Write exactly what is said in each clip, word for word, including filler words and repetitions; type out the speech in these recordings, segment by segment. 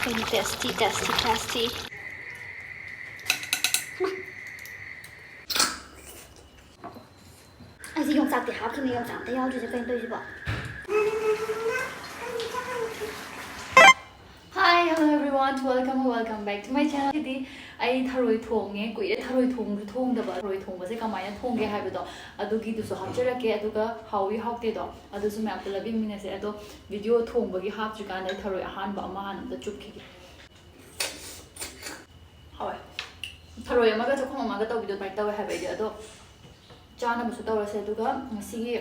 Tasty, tasty, tasty. ꯑꯩꯁꯦ ꯌꯣꯡꯆꯥꯛꯇꯤ ꯍꯥꯞꯈꯤꯕꯅꯦ, ꯌꯣꯡꯆꯥꯛ ꯑꯝꯇ ꯌꯥꯎꯗ꯭ꯔꯤꯁꯦ ꯀꯩꯅꯣ ꯇꯧꯔꯤꯁꯤꯕꯣ? Hi, hello everyone, welcome, welcome back to my channel. ꯉꯁꯤꯗꯤ ꯑꯩ ꯊꯔꯣꯏ ꯊꯣꯡꯉꯦ꯫ ꯀꯨꯏꯔꯦ ꯊꯔꯣꯏ ꯊꯣꯡꯁꯨ ꯊꯣꯡꯗꯕ꯫ ꯊꯔꯣꯏ ꯊꯣꯡꯕꯁꯦ ꯀꯃꯥꯏꯅ ꯊꯣꯡꯒꯦ ꯍꯥꯏꯕꯗꯣ ꯑꯗꯨꯒꯤꯗꯨꯁꯨ ꯍꯥꯞꯆꯔꯛꯀꯦ, ꯑꯗꯨꯒ ꯍꯥꯎꯏ ꯍꯥꯎꯇꯦꯗꯣ ꯑꯗꯨꯁꯨ ꯃꯌꯥꯝ ꯄꯨꯂꯞ ꯌꯦꯡꯃꯤꯟꯅꯁꯦ꯫ ꯑꯗꯣ ꯚꯤꯗꯤꯑꯣ ꯊꯣꯡꯕꯒꯤ ꯍꯥꯞꯇ꯭ꯔꯤꯀꯥꯟꯗ ꯑꯩ ꯊꯔꯣꯏ ꯑꯍꯥꯟꯕ ꯑꯃ ꯍꯥꯟꯅ ꯑꯝꯇ ꯆꯨꯞꯈꯤꯒꯦ꯫ ꯍꯥꯎꯋꯦ꯫ ꯊꯔꯣꯏ ꯑꯃꯒ ꯆꯥꯛꯈꯨꯝ ꯑꯃꯒ ꯇꯧꯕꯤꯗꯣ ꯑꯗꯨꯃꯥꯏꯅ ꯇꯧꯋꯦ ꯍꯥꯏꯕ ꯑꯩꯗꯤ꯫ ꯑꯗꯣ ꯆꯥꯅꯕꯁꯨ ꯇꯧꯔꯁꯦ, ꯑꯗꯨꯒ ꯉꯁꯤꯒꯤ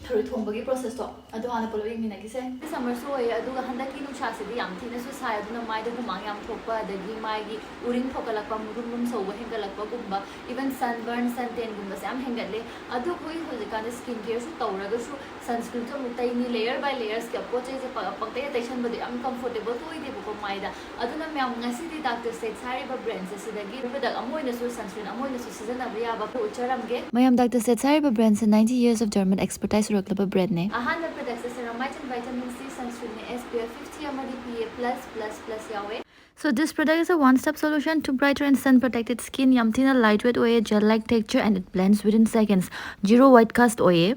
ꯊꯔꯣꯏ ꯊꯣꯡꯕꯒꯤ ꯄ꯭ꯔꯣꯁꯦꯁꯇꯣ ꯑꯗꯨ ꯍꯥꯟꯅ ꯄꯨꯂꯞ ꯌꯦꯡꯃꯤꯟꯅꯈꯤꯁꯦ꯫ ꯁꯝꯃꯔꯁꯨ ꯑꯣꯏꯌꯦ, ꯑꯗꯨꯒ ꯍꯟꯗꯛꯀꯤ ꯅꯨꯡꯁꯥꯁꯤꯗꯤ ꯌꯥꯝ ꯊꯤꯅꯁꯨ ꯁꯥꯏ, ꯑꯗꯨꯅ ꯃꯥꯏꯗ ꯍꯨꯃꯥꯡ ꯌꯥꯝ ꯊꯣꯛꯄ, ꯑꯗꯒꯤ ꯃꯥꯏꯒꯤ ꯎꯔꯤꯡ ꯊꯣꯛꯀꯠꯂꯛꯄ, ꯃꯨꯔꯨꯝ ꯃꯨꯔꯨꯝ ꯁꯧꯕ ꯍꯦꯟꯒꯠꯂꯛꯄꯒꯨꯝꯕ, even sunburn, sun tanꯒꯨꯝꯕꯁꯦ ꯌꯥꯝ ꯍꯦꯟꯒꯠꯂꯦ꯫ ꯑꯗꯨ ꯑꯩꯈꯣꯏ ꯍꯧꯖꯤꯛꯀꯥꯟꯗꯤ skin careꯁꯨ ꯇꯧꯔꯒꯁꯨ sunscreenꯁꯨ ꯑꯃꯨꯛ ꯇꯩꯅꯤ, layer by layers ꯄꯣꯠ ꯆꯩꯁꯦ ꯄ-, ꯄꯪꯇꯩꯗ ꯇꯩꯁꯟꯕꯗꯣ ꯌꯥꯝ comfortableꯁꯨ ꯑꯣꯏꯗꯦꯕꯀꯣ ꯃꯥꯏꯗ꯫ ꯑꯗꯨꯅ ꯃꯌꯥꯝ, ꯉꯁꯤꯗꯤ Doctor Seth's ꯍꯥꯏꯔꯤꯕ brandꯁꯦ ꯁꯤꯗꯒꯤ product ꯑꯃ ꯑꯣꯏꯅꯁꯨ, sunscreen ꯑꯃ ꯑꯣꯏꯅꯁꯨ ꯁꯤꯖꯤꯟꯅꯕ ꯌꯥꯕ ꯎꯠꯆꯔꯝꯒꯦ꯫ ꯃꯌꯥꯝ, Doctor Seth's ꯍꯥꯏꯔꯤꯕ brandꯁꯦ ninety years of German expertise ꯁꯨꯔꯛꯂꯕ brandꯅꯦ꯫ ꯑꯍꯥꯟꯕ productꯁꯦ ceramide and vitamin C sunscreenꯅꯦ, SPF fifty ꯑꯃꯗꯤ PA plus plus plus ꯌꯥꯎꯋꯦ꯫ So this product is a one-step solution to brighter and sun-protected skin. ꯌꯥꯝ ꯊꯤꯅ light weight ꯑꯣꯏꯌꯦ, gel-like texture, and it blends within seconds. Zero white cast ꯑꯣꯏꯌꯦ꯫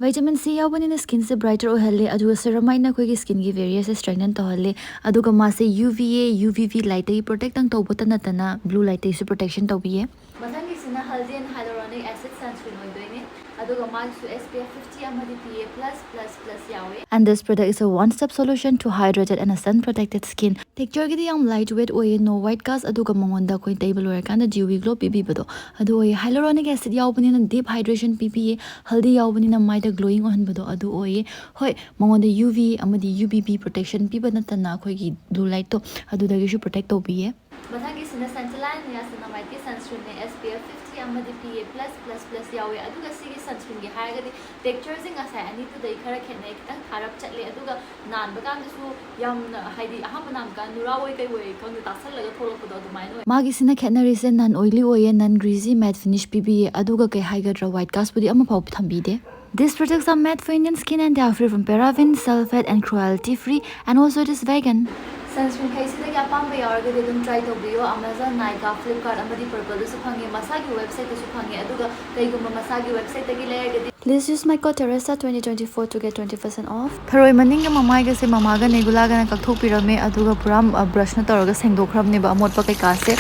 Vitamin C ꯌꯥꯎꯕꯅꯤꯅ skinꯁꯦ brighter ꯑꯣꯏꯍꯜꯂꯦ, ꯑꯗꯨꯒ ceramideꯅ ꯑꯩꯈꯣꯏꯒꯤ skinꯒꯤ barrierꯁꯦ strengthen ꯇꯧꯍꯜꯂꯦ, ꯑꯗꯨꯒ ꯃꯥꯁꯦ UVA, UVB lightꯇꯒꯤ protectꯇꯪ ꯇꯧꯕꯇ ꯅꯠꯇꯅ blue lightꯇꯒꯤꯁꯨ protection ꯇꯧꯕꯤꯌꯦ꯫ ꯃꯊꯪꯒꯤꯁꯤꯅ Haldi and Hyaluronic Acid sunscreen ꯑꯣꯏꯗꯣꯏꯅꯦ, ꯑꯗꯨꯒ ꯃꯥꯒꯤꯁꯨ SPF fifty ꯑꯃꯗꯤ PA plus plus plus ꯌꯥꯎꯋꯦ꯫ And this product is a one-step solution to hydrated and a sun-protected skin. Textureꯒꯤꯗꯤ ꯌꯥꯝ light weight ꯑꯣꯏꯌꯦ, no white cast, ꯑꯗꯨꯒ ꯃꯉꯣꯟꯗ ꯑꯩꯈꯣꯏ ꯇꯩꯕ ꯂꯣꯏꯔꯀꯥꯟꯗ dewy glow ꯄꯤꯕꯤꯕꯗꯣ ꯑꯗꯨ ꯑꯣꯏꯌꯦ꯫ Hyaluronic acid ꯌꯥꯎꯕꯅꯤꯅ deep hydration ꯄꯤꯕꯤꯌꯦ, Haldi ꯌꯥꯎꯕꯅꯤꯅ ꯃꯥꯏꯗ glowing ꯑꯣꯏꯍꯟꯕꯗꯣ ꯑꯗꯨ ꯑꯣꯏꯌꯦ꯫ ꯍꯣꯏ, ꯃꯉꯣꯟꯗ UV ꯑꯃꯗꯤ UVB protection ꯄꯤꯕ ꯅꯠꯇꯅ ꯑꯩꯈꯣꯏꯒꯤ blue lightꯇꯣ ꯑꯗꯨꯗꯒꯤꯁꯨ protect ꯇꯧꯕꯤꯌꯦ꯫ ꯃꯊꯪꯒꯤꯁꯤꯅ Centella and Niacinamideꯀꯤ sunscreenꯅꯦ, SPF fifty ꯑꯃꯗꯤ PA plus plus plus ꯌꯥꯎꯋꯦ꯫ ꯑꯗꯨꯒ ꯁꯤꯒꯤ sunscreenꯒꯤ ꯍꯥꯏꯔꯒꯗꯤ textureꯁꯦ ꯉꯁꯥꯏ ꯑꯅꯤꯗꯨꯗꯩ ꯈꯔ ꯈꯦꯠꯅꯩ, ꯈꯤꯇꯪ ꯊꯥꯔꯞ ꯆꯠꯂꯦ, ꯑꯗꯨꯒ ꯅꯥꯟꯕ ꯀꯥꯟꯗꯁꯨ ꯌꯥꯝꯅ, ꯍꯥꯏꯗꯤ, ꯑꯍꯥꯟꯕ ꯅꯥꯟꯕ ꯀꯥꯟꯗ ꯅꯨꯔꯥ ꯑꯣꯏ ꯀꯩ ꯑꯣꯏ ꯈꯪꯗꯦ, ꯇꯥꯁꯜꯂꯒ ꯊꯣꯛꯂꯛꯄꯗꯣ ꯑꯗꯨꯃꯥꯏꯅ ꯑꯣꯏ꯫ ꯃꯥꯒꯤꯁꯤꯅ ꯈꯦꯠꯅꯔꯤꯁꯦ non oily ꯑꯣꯏꯌꯦ, non greasy, matte finish ꯄꯤꯕꯤꯌꯦ, ꯑꯗꯨꯒ ꯀꯩ ꯍꯥꯏꯒꯗ꯭ꯔꯥ, white castꯄꯨꯗꯤ ꯑꯃꯐꯥꯎ ꯊꯝꯕꯤꯗꯦ꯫ These products are made for Indian skin and they are free from paraben, sulfate and cruelty free, and also it is vegan. Sunscreenꯈꯩꯁꯤꯗꯒꯤ ꯑꯄꯥꯝꯕ ꯌꯥꯎꯔꯒꯗꯤ ꯑꯗꯨꯝ try ꯇꯧꯕꯤꯌꯣ꯫ Amazon, Nykaa, Flipkart ꯑꯃꯗꯤ Purpleꯗꯁꯨ ꯐꯪꯉꯦ꯫ ꯃꯁꯥꯒꯤ websiteꯇꯁꯨ ꯐꯪꯉꯦ꯫ ꯑꯗꯨꯒ ꯀꯩꯒꯨꯝꯕ ꯃꯁꯥꯒꯤ websiteꯇꯒꯤ ꯂꯩꯔꯒꯗꯤ, Please use my code Teresa twenty twenty-four to get twenty percent off. ꯊꯔꯣꯏ ꯃꯅꯤꯡꯒ ꯃꯃꯥꯏꯒꯁꯦ ꯃꯃꯥꯒ ꯅꯦꯒꯨꯂꯥꯒꯅ ꯀꯛꯊꯣꯛꯄꯤꯔꯝꯃꯦ, ꯑꯗꯨꯒ ꯄꯨꯔꯥ, ꯑ, brushꯅ ꯇꯧꯔꯒ ꯁꯦꯡꯗꯣꯛꯈ꯭ꯔꯕꯅꯦꯕ ꯑꯃꯣꯠꯄ ꯀꯩꯀꯥꯁꯦ꯫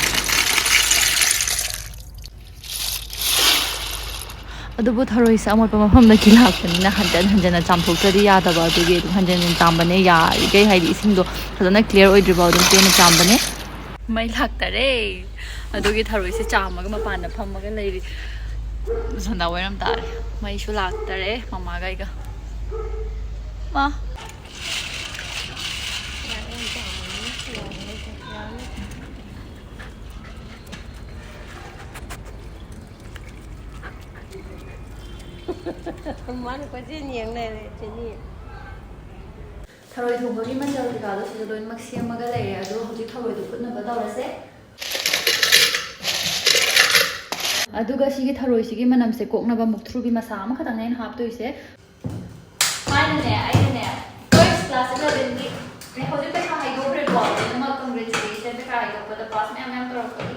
ꯑꯗꯨꯕꯨ ꯊꯔꯣꯏꯁꯦ ꯑꯃꯣꯠꯄ ꯃꯐꯝꯗꯒꯤ ꯂꯥꯛꯄꯅꯤꯅ ꯍꯟꯖꯟ ꯍꯟꯖꯟꯅ ꯆꯥꯝꯊꯣꯛꯇ꯭ꯔꯗꯤ ꯌꯥꯗꯕ, ꯑꯗꯨꯒꯤ ꯑꯗꯨꯝ ꯍꯟꯖꯟ ꯍꯟꯖꯟ ꯆꯥꯝꯕꯅꯦ꯫ ꯌꯥꯔꯤꯈꯩ, ꯍꯥꯏꯗꯤ, ꯏꯁꯤꯡꯗꯣ ꯐꯖꯅ clear ꯑꯣꯏꯗ꯭ꯔꯤꯐꯥꯎ ꯑꯗꯨꯝ ꯇꯣꯏꯅ ꯆꯥꯝꯕꯅꯦ꯫ ꯃꯩ ꯂꯥꯛꯇꯔꯦ, ꯑꯗꯨꯒꯤ ꯊꯔꯣꯏꯁꯦ ꯆꯥꯝꯃꯒ ꯃꯄꯥꯟꯗ ꯐꯝꯃꯒ ꯂꯩꯔꯤ꯫ ꯁꯟꯗꯥ ꯋꯥꯏꯔꯝ ꯇꯥꯔꯦ꯫ ꯃꯩꯁꯨ ꯂꯥꯛꯇꯔꯦ, ꯃꯃꯥꯒ ꯑꯩꯒ꯫ ꯃꯥ꯫ ꯃꯥꯅ ꯀꯣꯏꯆꯦꯟ ꯌꯦꯡ ꯂꯩꯔꯦ, ꯆꯦꯅꯤ꯫ ꯊꯔꯣꯏ ꯊꯣꯡꯕꯒꯤ ꯃꯆꯜ ꯀꯩꯀꯥꯗꯣ ꯁꯤꯗ ꯂꯣꯏꯅꯃꯛ ꯁꯦꯝꯃꯒ ꯂꯩꯔꯦ꯫ ꯑꯗꯣ ꯍꯧꯖꯤꯛ ꯊꯔꯣꯏꯗꯣ ꯐꯨꯠꯅꯕ ꯇꯧꯔꯁꯦ꯫ ꯑꯗꯨꯒ ꯁꯤꯒꯤ ꯊꯔꯣꯏꯁꯤꯒꯤ ꯃꯅꯝꯁꯦ ꯀꯣꯛꯅꯕ ꯃꯨꯛꯊ꯭ꯔꯨꯕꯤ ꯃꯁꯥ ꯑꯃꯈꯛꯇꯪꯅꯦ ꯑꯩꯅ ꯍꯥꯞꯇꯣꯏꯁꯦ꯫ ꯊꯥꯏꯅꯅꯦ, ꯑꯩꯅꯅꯦ, first class elevenꯒꯤ, ꯑꯦ, ꯍꯧꯖꯤꯛ ꯄꯩꯈꯥ ꯍꯥꯏꯗꯣꯛꯈ꯭ꯔꯦꯀꯣ, ꯂꯣꯏꯅꯃꯛ congratulation, ꯄꯩꯈꯥ ꯍꯥꯏꯗꯣꯛꯄꯗ pass ꯃꯌꯥꯝ ꯃꯌꯥꯝ ꯇꯧꯔꯛꯄꯒꯤ꯫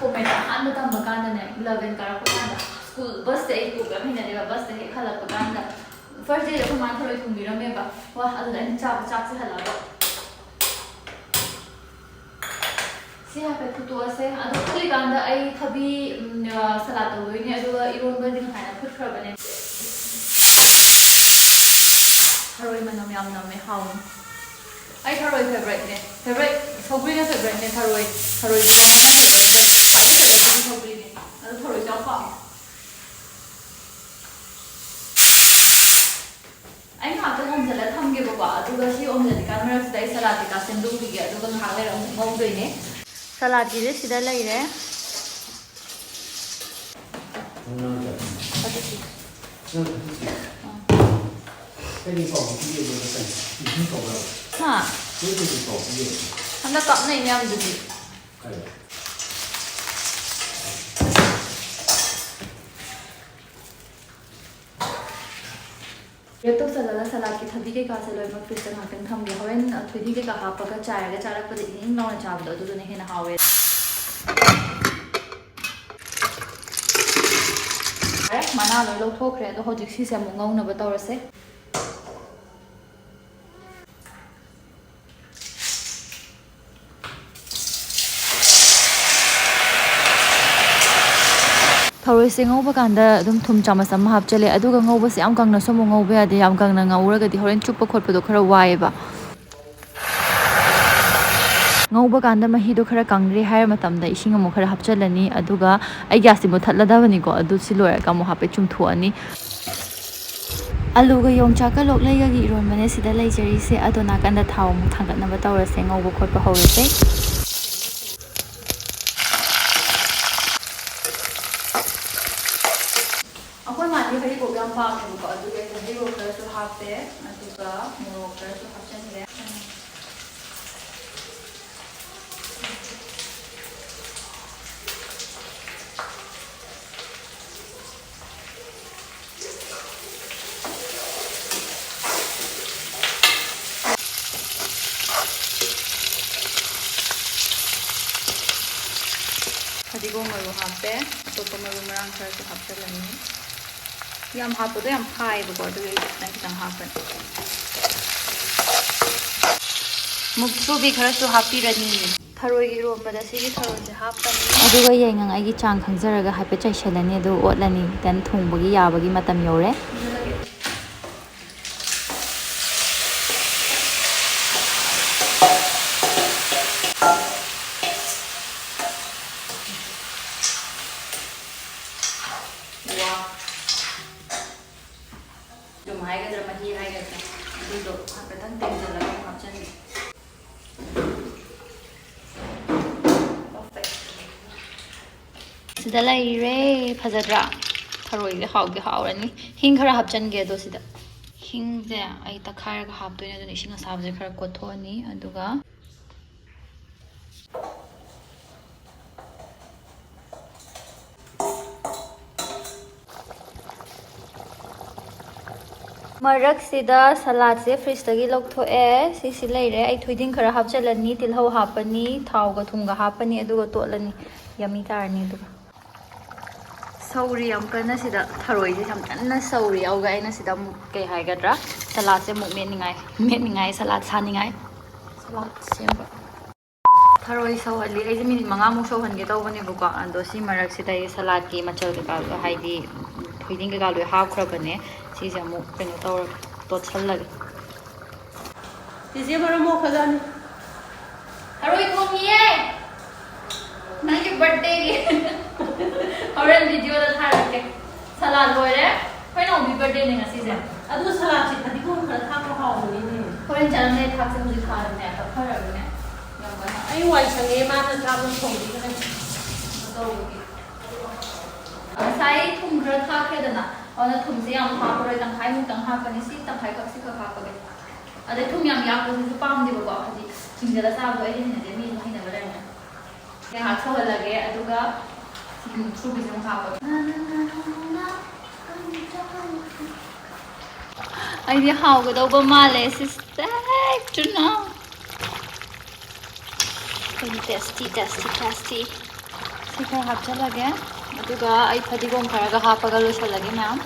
ꯀꯣꯃꯦꯠꯇ ꯑꯍꯥꯟꯕ ꯇꯝꯕ ꯀꯥꯟꯗꯅꯦ, eleven ꯀꯥꯔꯛꯄ ꯀꯥꯟꯗ, school busꯇ, ꯑꯩ ꯄꯨꯕ ꯌꯥꯝ ꯍꯩꯅꯗꯦꯕ, busꯇ ꯍꯦꯛ ꯍꯜꯂꯛꯄ ꯀꯥꯟꯗ, first dayꯗ ꯑꯩꯈꯣꯏ ꯃꯥꯅ ꯊꯔꯣꯏ ꯊꯣꯡꯕꯤꯔꯝꯃꯦꯕ꯫ ꯋꯥ, ꯑꯗꯨꯗ ꯑꯩꯅ ꯆꯥꯕ ꯆꯥꯛꯁꯦ ꯍꯜꯂꯛꯑꯒ꯫ ꯁꯤ ꯍꯥꯏꯐꯦꯠ ꯐꯨꯠꯇꯣꯛꯑꯁꯦ꯫ ꯑꯗꯣ ꯐꯨꯠꯂꯤꯀꯥꯟꯗ ꯑꯩ ꯊꯕꯤ, ꯎꯝ, ꯑ, salad ꯇꯧꯗꯣꯏꯅꯦ, ꯑꯗꯨꯒ ꯏꯔꯣꯟꯕꯗꯤ ꯉꯁꯥꯏꯅ ꯐꯨꯠꯈ꯭ꯔꯕꯅꯦ꯫ ꯊꯔꯣꯏ ꯃꯅꯝ ꯌꯥꯝ ꯅꯝꯃꯦ, ꯍꯥꯎꯅꯤ꯫ ꯑꯩ ꯊꯔꯣꯏ favouriteꯅꯦ꯫ Favourite, ꯁꯧꯒ꯭ꯔꯤꯅ favouriteꯅꯦ, ꯊꯔꯣꯏ, ꯊꯔꯣꯏ ꯊꯣꯡꯕꯅ favourite, ꯈ꯭ꯋꯥꯏꯗꯒꯤ favouriteꯇꯤ ꯁꯧꯒ꯭ꯔꯤꯅꯦ꯫ ꯑꯗꯣ ꯊꯔꯣꯏꯁꯨ ꯌꯥꯝ ꯄꯥꯝꯃꯦ꯫ ꯑꯩ ꯉꯥꯏꯍꯥꯛꯇꯪ ꯑꯣꯝꯖꯤꯜꯂ ꯊꯝꯒꯦꯕꯀꯣ, ꯑꯗꯨꯒ ꯁꯤ ꯑꯣꯝꯖꯤꯜꯂꯤꯀꯥꯟ ꯃꯔꯛꯁꯤꯗ ꯑꯩ salad ꯀꯩꯀꯥ ꯁꯦꯝꯗꯣꯛꯈꯤꯒꯦ, ꯑꯗꯨꯒ ꯉꯥꯏꯍꯥꯛ ꯂꯩꯔ ꯑꯃꯨꯛ ꯉꯧꯗꯣꯏꯅꯦ꯫ Saladꯀꯤꯁꯦ ꯁꯤꯗ ꯂꯩꯔꯦ꯫ ꯑꯗꯨꯗꯤ꯫ ꯍꯥ? ꯍꯟꯗꯛ ꯀꯥꯞꯅꯩ ꯃꯌꯥꯝꯗꯨꯗꯤ꯫ Wrap ꯇꯧꯁꯜꯂꯒ ꯁꯂꯥꯗꯀꯤ ꯊꯕꯤ ꯀꯩꯀꯥꯁꯦ ꯂꯣꯏꯅꯃꯛ fridgeꯇ ꯉꯥꯛꯇꯪ ꯊꯝꯒꯦ꯫ ꯍꯣꯔꯦꯟ, ꯑ, ꯊꯣꯏꯗꯤꯡ ꯀꯩꯀꯥ ꯍꯥꯞꯄꯒ ꯆꯥꯏꯔꯒ ꯆꯥꯔꯛꯄꯗ ꯏꯪ ꯏꯪ ꯂꯥꯎꯅ ꯆꯥꯕꯗꯣ ꯑꯗꯨꯗꯨꯅ ꯍꯦꯟꯅ ꯍꯥꯎꯋꯦ꯫ ꯌꯥꯔꯦ, ꯃꯅꯥ ꯂꯣꯏ ꯂꯧꯊꯣꯛꯈ꯭ꯔꯦ꯫ ꯑꯗꯣ ꯍꯧꯖꯤꯛ ꯁꯤꯁꯦ ꯑꯃꯨꯛ ꯉꯧꯅꯕ ꯇꯧꯔꯁꯦ꯫ ꯊꯔꯣꯏꯁꯦ ꯉꯧꯕ ꯀꯥꯟꯗ ꯑꯗꯨꯝ ꯊꯨꯝ ꯆꯥꯃꯁ ꯑꯃ ꯍꯥꯞꯆꯜꯂꯦ꯫ ꯑꯗꯨꯒ ꯉꯧꯕꯁꯦ ꯌꯥꯝ ꯀꯪꯅꯁꯨ ꯑꯃꯨꯛ ꯉꯧꯕ ꯌꯥꯗꯦ꯫ ꯌꯥꯝ ꯀꯪꯅ ꯉꯧꯔꯒꯗꯤ ꯍꯣꯔꯦꯟ ꯆꯨꯞꯄ ꯈꯣꯠꯄꯗꯣ ꯈꯔ ꯋꯥꯏꯑꯦꯕ꯫ ꯉꯧꯕ ꯀꯥꯟꯗ ꯃꯍꯤꯗꯣ ꯈꯔ ꯀꯪꯔꯦ ꯍꯥꯏꯔ ꯃꯇꯝꯗ ꯏꯁꯤꯡ ꯑꯃꯨꯛ ꯈꯔ ꯍꯥꯞꯆꯜꯂꯅꯤ꯫ ꯑꯗꯨꯒ ꯑꯩ gas ꯁꯦ ꯃꯨꯊꯠꯂꯗꯕꯅꯤꯀꯣ꯫ ꯑꯗꯨ ꯁꯤ ꯂꯣꯏꯔꯒ ꯑꯃꯨꯛ ꯍꯥꯏꯐꯦꯠ ꯆꯨꯝꯊꯣꯛꯑꯅꯤ꯫ ꯑꯂꯨꯒ ꯌꯣꯡꯆꯥꯛꯀ ꯂꯣꯛꯂꯩꯒꯒꯤ ꯏꯔꯣꯟꯕꯅꯦ ꯁꯤꯗ ꯂꯩꯖꯔꯤꯁꯦ꯫ ꯑꯗꯣ ꯅꯥꯀꯟꯗ ꯊꯥꯎ ꯑꯃꯨꯛ ꯊꯥꯡꯒꯠꯅꯕ ꯇꯧꯔꯁꯦ ꯉꯧꯕ ꯈꯣꯠꯄ ꯍꯧꯔꯁꯦ꯫ ꯑꯩꯈꯣꯏ ꯃꯥꯗꯤ ꯍꯩꯔꯤꯕꯣꯞ ꯌꯥꯝ ꯄꯥꯝꯃꯦꯕꯀꯣ, ꯑꯗꯨꯒꯤ ꯑꯩꯅ ꯍꯩꯔꯤꯕꯣꯞ ꯈꯔꯁꯨ ꯍꯥꯞꯄꯦ, ꯑꯗꯨꯒ ꯃꯣꯔꯣꯛ ꯈꯔꯁꯨ ꯍꯥꯞꯆꯤꯟꯈ꯭ꯔꯦ꯫ ꯐꯗꯤꯒꯣꯝ ꯃꯔꯨ ꯍꯥꯞꯄꯦ꯫ ꯑꯇꯣꯞꯄ ꯃꯔꯨ ꯃꯔꯥꯡ ꯈꯔꯁꯨ ꯍꯥꯞꯆꯤꯜꯂꯅꯤ꯫ ꯌꯥꯝ ꯍꯥꯞꯄꯗꯣ ꯌꯥꯝ ꯈꯥꯏꯌꯦꯕꯀꯣ, ꯑꯗꯨꯒꯤ ꯑꯩ ꯈꯤꯇꯪ ꯈꯤꯇꯪ ꯍꯥꯞꯄꯅꯤ꯫ ꯃꯨꯛꯊ꯭ꯔꯨꯕꯤ ꯈꯔꯁꯨ ꯍꯥꯞꯄꯤꯔꯅꯤ꯫ ꯊꯔꯣꯏꯒꯤ ꯏꯔꯣꯝꯕꯗ ꯁꯤꯒꯤ ꯊꯔꯣꯏꯁꯦ ꯍꯥꯞꯄꯅꯤ꯫ ꯑꯗꯨꯒ ꯌꯥꯏꯉꯪ ꯑꯩꯒꯤ ꯆꯥꯡ ꯈꯪꯖꯔꯒ ꯍꯥꯏꯐꯦꯠ ꯆꯥꯏꯁꯤꯜꯂꯅꯤ, ꯑꯗꯨ ꯑꯣꯠꯂꯅꯤ꯫ Then ꯊꯣꯡꯕꯒꯤ ꯌꯥꯕꯒꯤ ꯃꯇꯝ ꯌꯧꯔꯦ꯫ ꯋꯥ꯫ ꯆꯨꯝ ꯍꯥꯏꯒꯗ꯭ꯔꯥ, ꯃꯍꯤ ꯍꯥꯏꯒꯗ꯭ꯔꯥ, ꯑꯗꯨꯗꯣ ꯍꯥꯏꯐꯦꯠꯇꯪ ꯇꯦꯡꯁꯤꯜꯂꯒ ꯑꯃꯨꯛ ꯍꯥꯞꯆꯤꯟꯒꯦ꯫ ꯁꯤꯗ ꯂꯩꯔꯦ꯫ ꯐꯖꯗ꯭ꯔꯥ? ꯊꯔꯣꯏꯁꯦ ꯍꯥꯎꯗꯤ ꯍꯥꯎꯔꯅꯤ꯫ ꯍꯤꯡ ꯈꯔ ꯍꯥꯞꯆꯤꯟꯒꯦ ꯑꯗꯣ ꯁꯤꯗ꯫ ꯍꯤꯡꯁꯦ ꯑꯩ ꯇꯛꯈꯥꯏꯔꯒ ꯍꯥꯞꯇꯣꯏꯅꯦ, ꯑꯗꯨꯅ ꯏꯁꯤꯡ ꯑꯁꯥꯕꯁꯦ ꯈꯔ ꯀꯣꯠꯊꯣꯛꯑꯅꯤ꯫ ꯑꯗꯨꯒ ꯃꯔꯛꯁꯤꯗ ꯁꯂꯥꯠꯁꯦ ꯐ꯭ꯔꯤꯖꯇꯒꯤ ꯂꯧꯊꯣꯛꯑꯦ꯫ ꯁꯤꯁꯤ ꯂꯩꯔꯦ꯫ ꯑꯩ ꯊꯣꯏꯗꯤꯡ ꯈꯔ ꯍꯥꯞꯆꯤꯜꯂꯅꯤ, ꯇꯤꯜꯍꯧ ꯍꯥꯞꯄꯅꯤ, ꯊꯥꯎꯒ ꯊꯨꯝꯒ ꯍꯥꯞꯄꯅꯤ, ꯑꯗꯨꯒ ꯇꯣꯠꯂꯅꯤ꯫ ꯌꯝꯃꯤ ꯇꯥꯔꯅꯤ꯫ ꯑꯗꯨꯒ ꯁꯧꯔꯤ ꯌꯥꯝ ꯀꯟꯅ ꯁꯤꯗ, ꯊꯔꯣꯏꯁꯦ ꯌꯥꯝ ꯀꯟꯅ ꯁꯧꯔꯤ꯫ ꯑꯗꯨꯒ ꯑꯩꯅ ꯁꯤꯗ ꯑꯃꯨꯛ, ꯀꯩ ꯍꯥꯏꯒꯗ꯭ꯔꯥ, ꯁꯂꯥꯠꯁꯦ ꯑꯃꯨꯛ ꯃꯦꯠꯅꯤꯡꯉꯥꯏ, ꯃꯦꯠꯅꯤꯡꯉꯥꯏ, ꯁꯂꯥꯠ ꯁꯥꯅꯤꯡꯉꯥꯏ, ꯁꯂꯥꯠ ꯁꯦꯝꯕ꯫ ꯊꯔꯣꯏ ꯁꯧꯍꯜꯂꯤ꯫ ꯑꯩꯁꯦ ꯃꯤꯅꯤꯠ ꯃꯉꯥꯃꯨꯛ ꯁꯧꯍꯟꯒꯦ ꯇꯧꯕꯅꯦꯕꯀꯣ꯫ ꯑꯗꯣ ꯁꯤ ꯃꯔꯛꯁꯤꯗ ꯑꯩ ꯁꯂꯥꯠꯀꯤ ꯃꯆꯜ ꯀꯩꯀꯥꯗꯣ, ꯍꯥꯏꯗꯤ ꯊꯣꯏꯗꯤꯡ ꯀꯩꯀꯥ ꯂꯣꯏ ꯍꯥꯞꯈ꯭ꯔꯕꯅꯦ꯫ ꯁꯤꯁꯦ ꯑꯃꯨꯛ ꯀꯩꯅꯣ ꯇꯧꯔꯒꯦ, ꯇꯣꯠꯁꯜꯂꯒꯦ꯫ ꯆꯤꯆꯦ ꯃꯔꯝ ꯃꯣꯛꯈ꯭ꯔꯖꯥꯠꯅꯤ꯫ ꯊꯔꯣꯏ ꯊꯣꯡꯉꯤꯌꯦ꯫ ꯅꯪꯒꯤ ꯕꯥꯔꯗꯦꯒꯤ꯫ ꯍꯣꯔꯦꯟ ꯚꯤꯗꯤꯑꯣꯗ ꯊꯥꯔꯛꯀꯦ꯫ ꯁꯂꯥꯠ ꯂꯣꯏꯔꯦ꯫ ꯑꯩꯈꯣꯏ ꯅꯥꯎꯕꯤ ꯕꯥꯔꯗꯦꯅꯦ ꯉꯁꯤꯁꯦ꯫ ꯑꯗꯨ ꯁꯂꯥꯠꯁꯦ ꯐꯗꯤꯒꯣꯝ ꯈꯔ ꯊꯥꯛꯄ ꯍꯥꯎꯕꯅꯤꯅꯦ꯫ ꯍꯣꯔꯦꯟ ꯆꯠꯂꯝꯗꯥꯏ ꯊꯥꯛꯁꯦ, ꯍꯧꯖꯤꯛ ꯊꯥꯔꯕꯅꯦ, ꯇꯛꯊꯔꯕꯅꯦ꯫ ꯌꯥꯝ ꯀꯟꯅ꯫ ꯑꯩ ꯋꯥꯏ ꯁꯪꯉꯦ, ꯃꯥꯅ ꯆꯥꯛ ꯊꯣꯡꯕꯤꯈ꯭ꯔꯦ꯫ ꯀꯩꯅꯣ ꯇꯧꯕꯒꯤ꯫ ꯉꯁꯥꯏ ꯊꯨꯝ ꯈꯔ ꯊꯥꯛꯈ꯭ꯔꯦꯗꯅ, ꯑꯗꯨꯅ ꯊꯨꯝꯁꯦ ꯌꯥꯝ ꯍꯥꯞꯄꯔꯣꯏ, ꯇꯪꯈꯥꯏꯃꯨꯛꯇꯪ ꯍꯥꯞꯄꯅꯤ꯫ ꯁꯤ ꯇꯪꯈꯥꯏꯈꯛ, ꯁꯤꯈꯛ ꯍꯥꯞꯄꯒꯦ꯫ ꯑꯗꯩ ꯊꯨꯝ ꯌꯥꯝ ꯌꯥꯛꯄꯁꯤꯁꯨ ꯄꯥꯝꯗꯦꯕꯀꯣ, ꯍꯥꯏꯗꯤ ꯆꯤꯡꯗꯗ ꯆꯥꯕꯗꯣ ꯑꯩꯗꯤ ꯍꯩꯅꯗꯦ, ꯃꯤ ꯑꯗꯨꯝ ꯍꯩꯅꯕ ꯂꯩꯔꯝꯒꯅꯤ꯫ ꯉꯥꯏꯍꯥꯛ ꯁꯧꯍꯜꯂꯒꯦ, ꯑꯗꯨꯒ ꯃꯨꯛꯊ꯭ꯔꯨꯕꯤꯁꯦ ꯑꯃꯨꯛ ꯍꯥꯞꯄꯒꯦ꯫ ꯑꯩꯗꯤ ꯍꯥꯎꯒꯗꯧꯕ ꯃꯥꯜꯂꯦ ꯁꯤꯁꯦ꯫ ꯆꯨꯅ꯫ ꯑꯩꯈꯣꯏꯒꯤ ꯇꯦꯁꯇꯤ, ꯇꯦꯁꯇꯤ, ꯇꯦꯁꯇꯤ꯫ ꯁꯤ ꯈꯔ ꯍꯥꯞꯆꯜꯂꯒꯦ, ꯑꯗꯨꯒ ꯑꯩ ꯐꯗꯤꯒꯣꯝ ꯈꯔꯒ ꯍꯥꯞꯄꯒ ꯂꯣꯏꯁꯜꯂꯒꯦ ꯃꯌꯥꯝ꯫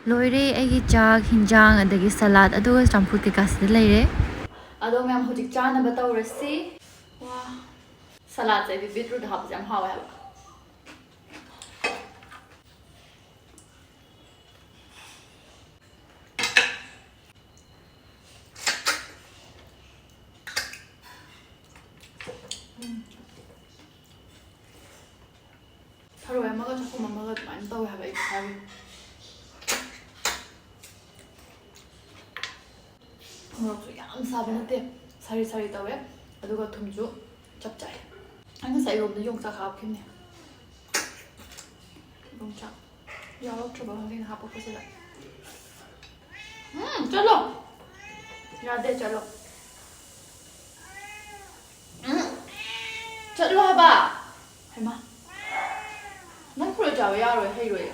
ꯂꯣꯏꯔꯦ ꯑꯩꯒꯤ ꯆꯥꯛ, ꯍꯤꯟꯖꯥꯡ, ꯑꯗꯒꯤ ꯁꯂꯥꯗ, ꯑꯗꯨꯒ ꯆꯝꯐꯨꯠ ꯀꯩꯀꯥꯁꯤꯗ ꯂꯩꯔꯦ꯫ ꯑꯗꯣ ꯃꯌꯥꯝ, ꯍꯧꯖꯤꯛ ꯆꯥꯅꯕ ꯇꯧꯔꯁꯤ꯫ ꯋꯥ, ꯁꯂꯥꯗꯁꯦ ꯑꯩꯗꯤ ꯕꯤꯠꯔꯨꯠ ꯍꯥꯞꯄꯁꯦ ꯌꯥꯝ ꯍꯥꯎꯋꯦ ꯍꯥꯏꯕ꯫ ꯎꯝ꯫ ꯊꯔꯣꯏ ꯑꯃꯒ ꯆꯈꯣꯝ ꯑꯃꯒ ꯑꯗꯨꯃꯥꯏꯅ ꯇꯧꯋꯦ ꯍꯥꯏꯕ ꯑꯩ ꯏꯁꯥꯒꯤ꯫ ꯃꯣꯔꯣꯛꯁꯨ ꯌꯥꯝ ꯁꯥꯕ ꯅꯠꯇꯦ, ꯁꯥꯔꯤ ꯁꯥꯔꯤ ꯇꯧꯋꯦ, ꯑꯗꯨꯒ ꯊꯨꯝꯁꯨ ꯆꯞ ꯆꯥꯏ꯫ ꯑꯩ ꯉꯁꯥꯏ ꯏꯔꯣꯝꯕꯗ ꯌꯣꯡꯆꯥꯛ ꯍꯥꯞꯈꯤꯕꯅꯦ꯫ ꯌꯣꯡꯆꯥꯛ ꯌꯥꯎꯔꯛꯇ꯭ꯔꯕ ꯈꯪꯗꯦ ꯑꯩꯅ ꯍꯥꯞꯄꯛꯄꯁꯤꯗ꯫ ꯎꯝ, ꯆꯠꯂꯣ꯫ ꯌꯥꯗꯦ, ꯆꯠꯂꯣ꯫ ꯎꯝ, ꯆꯠꯂꯣ ꯍꯥꯏꯕ꯫ ꯍꯩꯃꯥ꯫ ꯅꯪ ꯄꯨꯔ ꯆꯥꯕ ꯌꯥꯔꯣꯏ, ꯍꯩꯔꯣꯏ꯫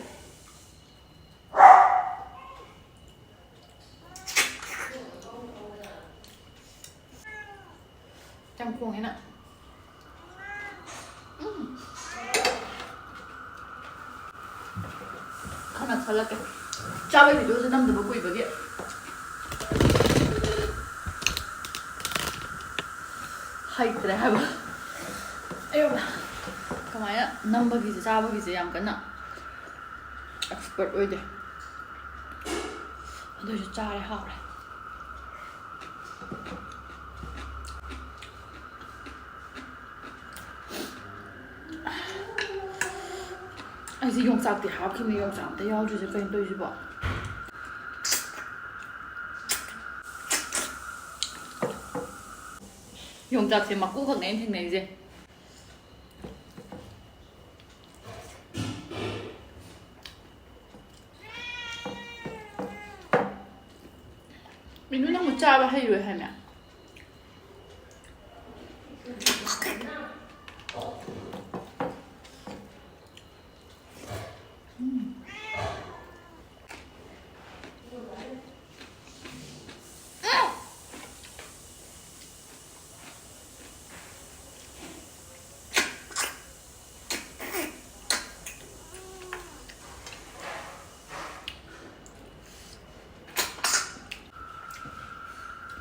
ꯌꯥꯝ ꯈꯣꯡꯉꯦ ꯅꯪ꯫ ꯎꯝ꯫ ꯈꯔ ꯅꯛꯁꯜꯂꯛꯀꯦ꯫ ꯆꯥꯕꯩ videoꯁꯦ ꯅꯝꯗꯕ ꯀꯨꯏꯕꯒꯤ꯫ ꯍꯩꯇ꯭ꯔꯦ ꯍꯥꯏꯕ꯫ ꯑꯌꯣ꯫ ꯀꯃꯥꯏꯅ ꯅꯝꯕꯒꯤꯁꯦ, ꯆꯥꯕꯒꯤꯁꯦ ꯌꯥꯝ ꯀꯟꯅ expert ꯑꯣꯏꯗꯦ꯫ ꯑꯗꯨ ꯑꯣꯏꯔꯁꯨ ꯆꯥꯔꯦ, ꯍꯥꯎꯔꯦ꯫ ꯑꯩꯁꯦ ꯌꯣꯡꯆꯥꯛꯇꯤ ꯍꯥꯞꯈꯤꯕꯅꯦ, ꯌꯣꯡꯆꯥꯛ ꯑꯝꯇ ꯌꯥꯎꯗ꯭ꯔꯤꯁꯦ ꯀꯩꯅꯣ ꯇꯧꯔꯤꯁꯤꯕꯣ? ꯌꯣꯡꯆꯥꯛꯁꯦ ꯃꯀꯨ ꯈꯛꯅꯦ ꯑꯩꯅ ꯊꯦꯡꯅꯩꯁꯦ꯫ ꯃꯤꯅꯨ, ꯅꯪꯕꯨ ꯆꯥꯕ ꯍꯩꯔꯣꯏ ꯍꯥꯏꯅꯦ?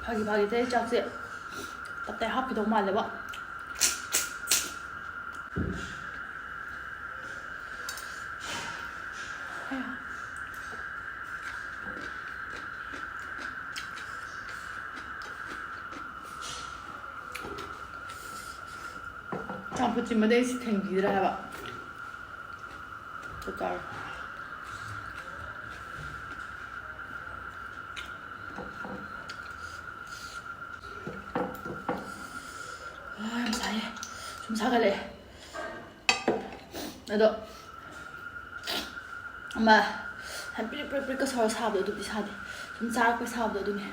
ꯐꯥꯒꯤ ꯐꯥꯒꯤ ꯇꯧꯔꯤ, ꯆꯥꯛꯁꯦ ꯇꯞꯇꯥꯏ ꯍꯥꯞꯈꯤꯗꯧ ꯃꯥꯜꯂꯦꯕ꯫ ꯆꯝꯐꯨꯠꯁꯤꯃꯗꯤ ꯑꯩꯁꯤ ꯊꯦꯡꯕꯤꯗ꯭ꯔꯦ ꯍꯥꯏꯕ꯫ ꯆꯥꯔꯣ꯫ ꯑꯥ, ꯌꯥꯝ ꯁꯥꯏꯌꯦ꯫ ꯁꯨꯝ ꯁꯥꯒꯠꯂꯛꯑꯦ꯫ ꯑꯗꯣ ꯑꯃ ꯄ꯭ꯔꯤꯛ ꯄ꯭ꯔꯤꯛ ꯄ꯭ꯔꯤꯛꯀ ꯁꯧꯔ ꯁꯥꯕꯗꯣ ꯑꯗꯨꯗꯤ ꯁꯥꯗꯦ꯫ ꯁꯨꯝ ꯆꯥꯔꯛꯄꯩ ꯁꯥꯕꯗꯣ ꯑꯗꯨꯅꯦ꯫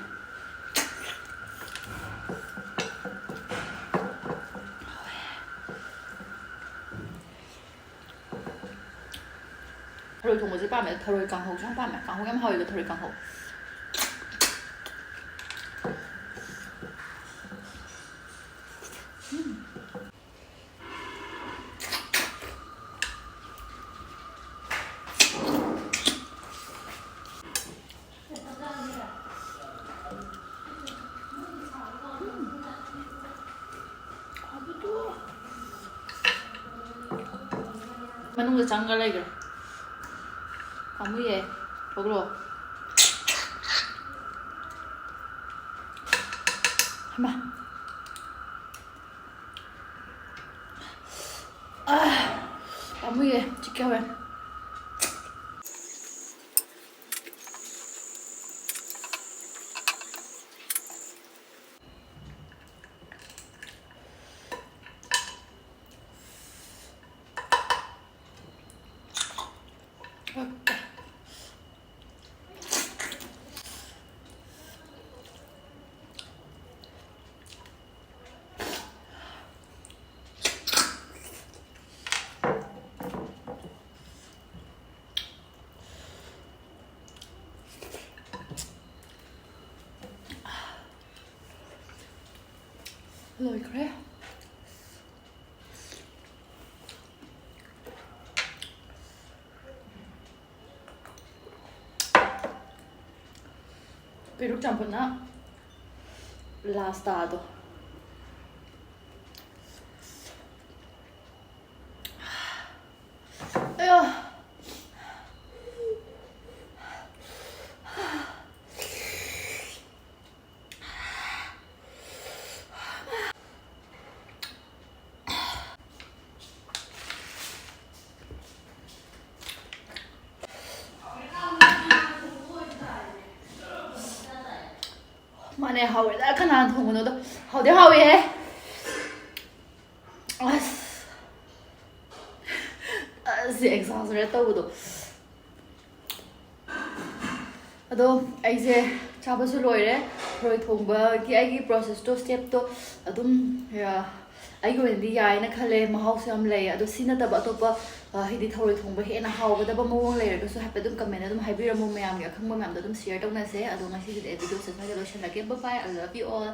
ꯊꯔꯣꯏ ꯊꯣꯡꯕꯁꯦ ꯄꯥꯝꯃꯦ꯫ ꯊꯔꯣꯏ ꯀꯥꯡꯍꯧꯁꯨ ꯌꯥꯝ ꯄꯥꯝꯃꯦ꯫ ꯀꯥꯡꯍꯧ ꯌꯥꯝ ꯍꯥꯎꯋꯦꯕ, ꯊꯔꯣꯏ ꯀꯥꯡꯍꯧ꯫ ꯃꯅꯨꯡꯗ ꯆꯪꯉ ꯂꯩꯈ꯭ꯔꯦ꯫ ꯄꯥꯝꯃꯨꯏꯌꯦ꯫ ꯊꯣꯛꯂꯣ꯫ ꯍꯩꯃꯥ꯫ ꯑꯥ, ꯄꯥꯝꯃꯨꯏꯌꯦ꯫ ꯆꯤꯛꯀꯦ ꯍꯧꯔꯦ꯫ ꯂꯣꯏꯈ꯭ꯔꯦ꯫ ꯄꯦꯔꯨꯛ ꯆꯝꯐꯨꯠꯅ ꯂꯥꯁ ꯇꯥꯗꯣ꯫ ꯑꯌꯥ꯫ ꯃꯥꯅꯦ, ꯍꯥꯎꯋꯦꯗ꯫ ꯀꯅꯥꯅ ꯊꯣꯡꯕꯅꯣꯗꯣ꯫ ꯍꯥꯎꯗꯤ ꯍꯥꯎꯋꯦꯍꯦ꯫ ꯑꯁ꯫ ꯑꯁ, exaggerate ꯇꯧꯕꯗꯣ꯫ ꯑꯗꯣ ꯑꯩꯁꯦ ꯆꯥꯕꯁꯨ ꯂꯣꯏꯔꯦ꯫ ꯊꯔꯣꯏ ꯊꯣꯡꯕꯒꯤ ꯑꯩꯒꯤ process ꯇꯣ, step ꯇꯣ ꯑꯗꯨꯝ, ꯑ, ꯑꯩꯒꯤ ꯑꯣꯏꯅꯗꯤ ꯌꯥꯏꯅ ꯈꯜꯂꯦ꯫ ꯃꯍꯥꯎꯁꯨ ꯌꯥꯝ ꯂꯩ꯫ ꯑꯗꯣ ꯁꯤ ꯅꯠꯇꯕ ꯑꯇꯣꯞꯄ ꯑ, ꯍꯥꯏꯗꯤ ꯊꯔꯣꯏ ꯊꯣꯡꯕ ꯍꯦꯟꯅ ꯍꯥꯎꯒꯗꯕ ꯃꯑꯣꯡ ꯂꯩꯔꯒꯁꯨ ꯍꯥꯏꯐꯦꯠ ꯑꯗꯨꯝ comment ꯑꯗꯨꯝ ꯍꯥꯏꯕꯤꯔꯝꯃꯨ, ꯃꯌꯥꯝꯒꯤ ꯑꯈꯪꯕ ꯃꯌꯥꯝꯗꯣ ꯑꯗꯨꯝ share ꯇꯧꯅꯁꯦ꯫ ꯑꯗꯣ ꯉꯁꯤꯒꯤꯗꯤ ꯑꯩ videoꯁꯦ ꯁ꯭ꯋꯥꯏꯗ ꯂꯣꯏꯁꯤꯜꯂꯒꯦ꯫ Bye bye, I love you all.